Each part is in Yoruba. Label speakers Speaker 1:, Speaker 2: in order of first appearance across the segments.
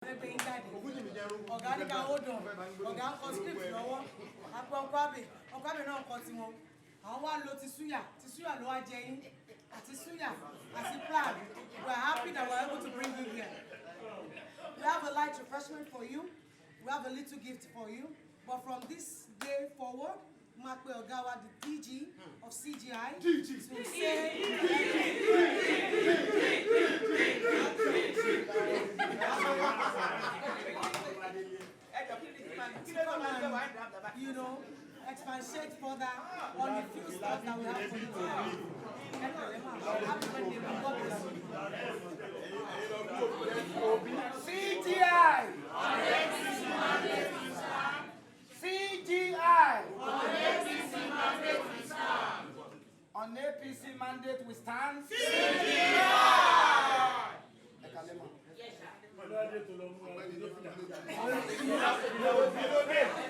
Speaker 1: Fẹ́ gbé yín jáde. Ọ̀gá ní ká hold on, ọ̀gá ń kọ script lọ́wọ́. Àpò ọkọ̀ àbẹ̀, ọkọ̀ àbẹ̀ náà kọ tiwọn. Àwọn wá lo ti suya, ti suya ló wá jẹ yín, àti suya àti Prague. We are happy that we are able to bring you here. We have a light refreshment for you. We have a little gift for you. But from this day forward, máa pe ọ̀gá wa, the DG of CGI, to say. To come and expatiate further on the few stuff that we have for you today. Happy birthday, ma. God bless you.
Speaker 2: CGI. CGI. On APC mandate we stand. CGI. Ẹ kálẹ́ ma.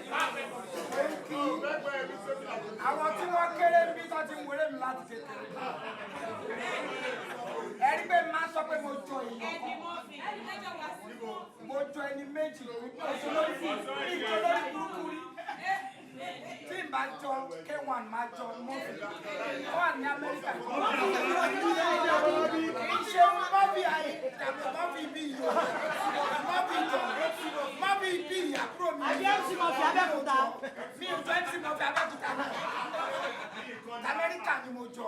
Speaker 2: Thank you. Àwọn tí wọ́n kéré ń bí tó ti ń wéré mi láti kékeré. Ẹ rí pé máa sọ pé mo jọ èèyàn kan. Mo jọ ẹni méjì. Mi ò ṣe lórí mi jọ lórí burúkú rí. Tí n bá jọ K1, máa jọ Murphy. Ó wà ní Amẹ́ríkà. Kì í ṣe Murphy ayé tàbí Murphy bí ìyó. Murphy jọ Murphy bí àbúrò mi.
Speaker 3: Àbí MC Murphy Abẹ́òkúta?
Speaker 2: Mi ò jọ MC Murphy Abẹ́òkúta náà. Amẹ́ríkà ni mo jọ.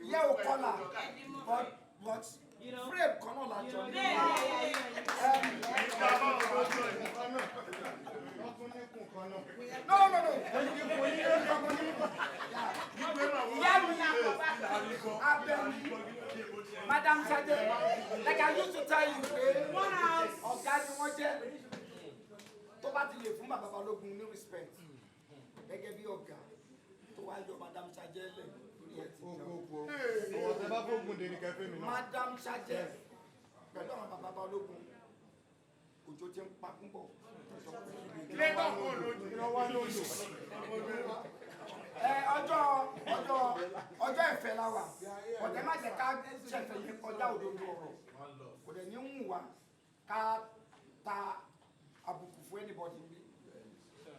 Speaker 2: Ìyá ò kọlà, but frame kan náà la jọ ní. No. Ìyá mi, Abẹ́ni, Madam Sade, like I used to tell you pé ọ̀gá ni wọ́n jẹ́. Tó bá ti lè fún bàbá Balógun ní respect gẹ́gẹ́ bí ọ̀gá, tó wá yọ Madam Sade lẹ̀ lórí ẹ̀ ti jẹun. Madam Sade pẹ̀lú àwọn bàbá Balógun, òjò ti ń pa púpọ̀. Ẹ ọjọ́ ìfẹ́ la wà, ọ̀tẹ̀ má jẹ́ ká ṣẹ̀fẹ̀ yẹn kọjá òdodo ọ̀rọ̀. Kò dẹ̀ ní wù wá ká ta àbùkù fún anybody níbí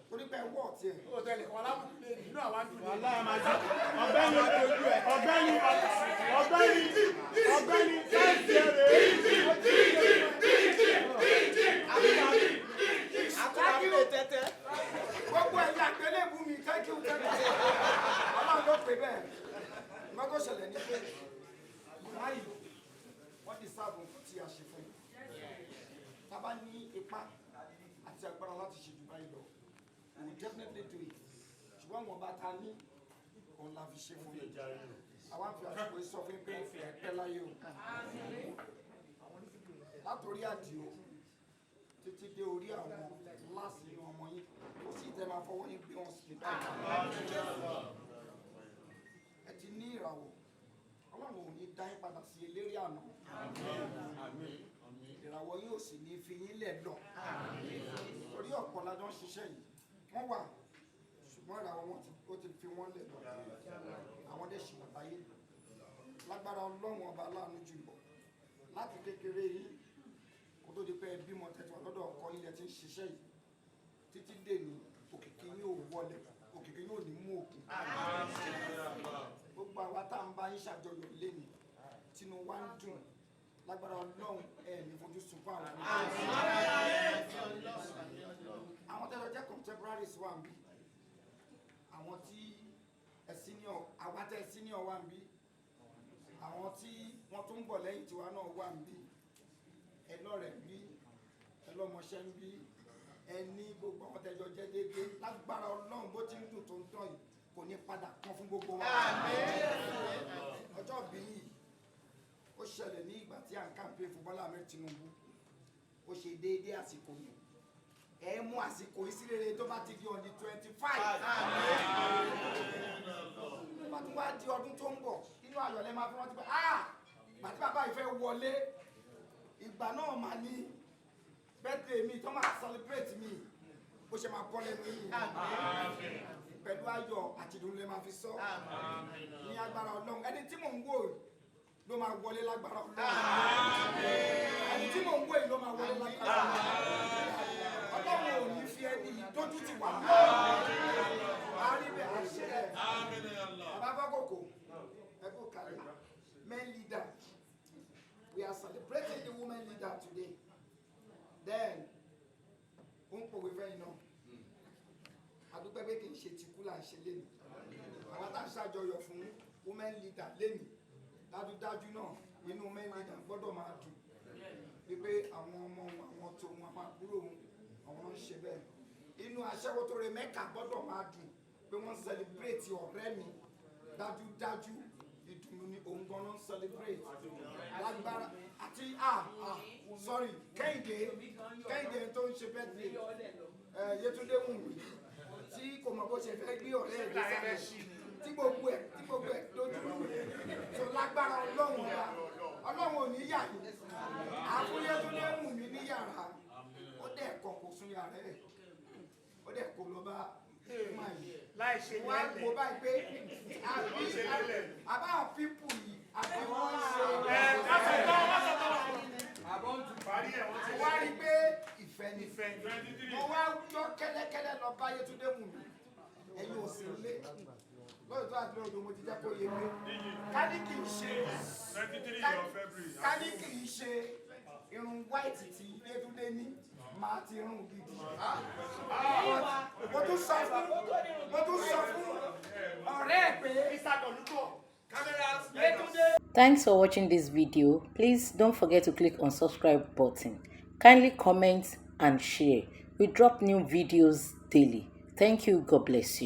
Speaker 2: torí pé ẹwọ́ ọ̀tí ẹ̀.
Speaker 4: Ọ̀gbẹ́ni, ọ̀gbẹ́ni, ọ̀gbẹ́ni, ọ̀gbẹ́ni, sáìsì ẹ rèé.
Speaker 2: Thank you. Gbogbo ẹ̀yin àgbélébù mi, thank you, thank you. Ọlọ́run ló pè bẹ́ẹ̀. Nǹkan tó ṣẹlẹ̀ ní pé màmá yìí, wọ́n ti sáàbù nǹkan tí a ṣe fún yìí. Tá a bá ní ipá àti agbára láti ṣe jù báyìí lọ, we will definitely do it. Ṣùgbọ́n wọn bá ta ní òun la fi ṣe fún yìí. Àwa fi àsìkò yìí sọ fún yín pé ẹ pẹ́ láyé o. Látòrí àdìo títí dé orí àwọn láàsì inú ọmọ yín, kò sí ìtẹ́ máa fọwọ́ yín gbé wọn sí báyìí. Ẹ ti ní ìràwọ̀, Ọlọ́run ò ní dá yín padà sí eléré àná. Ìràwọ̀ yín ò sì ní fi yín lẹ̀ lọ. Torí ọ̀pọ̀ lájọ́ ń ṣiṣẹ́ yìí, wọ́n wà, ṣùgbọ́n ìràwọ̀ wọn ó ti fi wọ́n lẹ̀ lọ. Àwọn dẹ̀ ṣì wà láyé. Lágbára Ọlọ́run ọba aláàánú jùlọ, láti kékeré yín kó tó di pé ẹ bímọ tẹ̀tù lọ́dọ̀ ọkọ yín lẹ ti ń ṣiṣẹ́ yìí títí dèní, òkìkí yín ò wọlé, òkìkí yín ò ní mú òkun. Gbogbo àwa tá à ń bá yín ṣàjọyọ̀ léni, tínú wa ń dùn. Lágbára Ọlọ́run, ẹ ní fojú sunkún àwọn ọmọ. Àwọn tẹ́lẹ̀ jẹ́ contemporaries wà ń bí, àwọn tí ẹ senior, àwa tẹ́ senior wà ń bí, àwọn tí wọ́n tún ń bọ̀ lẹ́yìn tiwa náà wà ń bí. Ẹ lọ́rẹ̀ ń bí, ẹ lọ́mọṣẹ́ ń bí, ẹ ní gbogbo àwọn tẹ́jọ jẹ́ déédéé. Lágbára Ọlọ́run, bó ti ń dùn tó ń tàn yìí, kò ní padà kán fún gbogbo wa. Ọjọ́ bí yìí ó ṣẹlẹ̀ ní ìgbà tí à ń campaign fún Bọ́lá Ahmed Tinubu. Ó ṣe déédéé àsìkò yìí. Ẹ mú àsìkò yìí sí rere. Tó bá ti di on the 25, tó bá tún wá di ọdún tó ń bọ̀, inú ayọ̀ lẹ máa fi rántí pé, ah, bàtí bàbá yìí fẹ́ wọlé, ìgbà náà máa ní birthday mi tó máa celebrate mi. Bó ṣe máa bọ́ lẹ́nu yìí, pẹ̀lú ayọ̀ àti ìdùnnú lè máa fi sọ ní agbára Ọlọ́run. Ẹni tí mò ń wò ló máa wọlé lágbára Ọlọ́run. Ẹni tí mò ń wò yìí ló máa wọlé lágbára Ọlọ́run. Ọlọ́run ò ní fi ẹni yìí dójú tì wá. Àárín bẹ́ẹ̀, àṣẹ ẹ̀. Bàbá Fákòkò, ẹ kú kàlẹ́. Men leader, we are celebrating the women leader today. Then ó ń pòwe fẹ́yìn náà. Àdúpẹ́ pé kì í ṣe tìkú là ń ṣe lénìí. Àwọn tá à ń ṣàjọyọ̀ fún women leader lénìí, dájúdájú náà inú men leader gbọ́dọ̀ máa dùn wípé àwọn ọmọ wọn, àwọn tó wọn, àwọn àbúrò wọn, àwọn ń ṣe bẹ́ẹ̀. Inú aṣẹ́wó tó re Mẹ́kà gbọ́dọ̀ máa dùn pé wọ́n celebrate ọ̀rẹ́ mi. Dájúdájú, ìdùnnú ni òun gan-an ń celebrate lágbára àti ah, sorry, Kẹ́hìndé, Kẹ́hìndé tó ń ṣe birthday ẹ, Yétúndé Wùnmí tí kò mọ̀ bó ṣe fẹ́ gbé ọ̀rẹ́ ẹ̀ dé sáré tí gbogbo ẹ̀ dojú tó lágbára Ọlọ́run ọba. Ọlọ́run ò ní yà yín. Àfún Yétúndé Wùnmí ní yàrá, ó dẹ̀ kọ̀, kò sún yàrá ẹ̀, ó dẹ̀ kó lọ bá máa yìí
Speaker 4: Láì ṣe
Speaker 2: wọ́n á
Speaker 4: lẹ́lẹ̀.
Speaker 2: kó báyìí pé àbí àbá people yìí, àbí wọ́n ń ṣe.
Speaker 4: Ẹ wọ́n sọ tán, wọ́n sọ tán. Parí ẹ̀, wọ́n ti
Speaker 2: Wá rí pé ìfẹ́ ni.
Speaker 4: Ìfẹ́.
Speaker 2: Mo wá yọ kẹ́lẹ́kẹ́lẹ́ lọ bá Yétúndé Wùnmí. Ẹ̀yin ò sí lé lóòótọ́ àti lóòótọ́, mo ti jẹ́ kó yé mi ká ní kì í ṣe
Speaker 4: 23 of February.
Speaker 2: Ká ní kì í ṣe irun white tí Yétúndé ní máa ti rún gidi. Mo tún sọ fún ọ̀rẹ́ ẹ̀ pé Yétúndé.
Speaker 3: Thanks for watching this video. Please don't forget to click on subscribe button. Kindly comment and share. We drop new videos daily. Thank you. God bless you.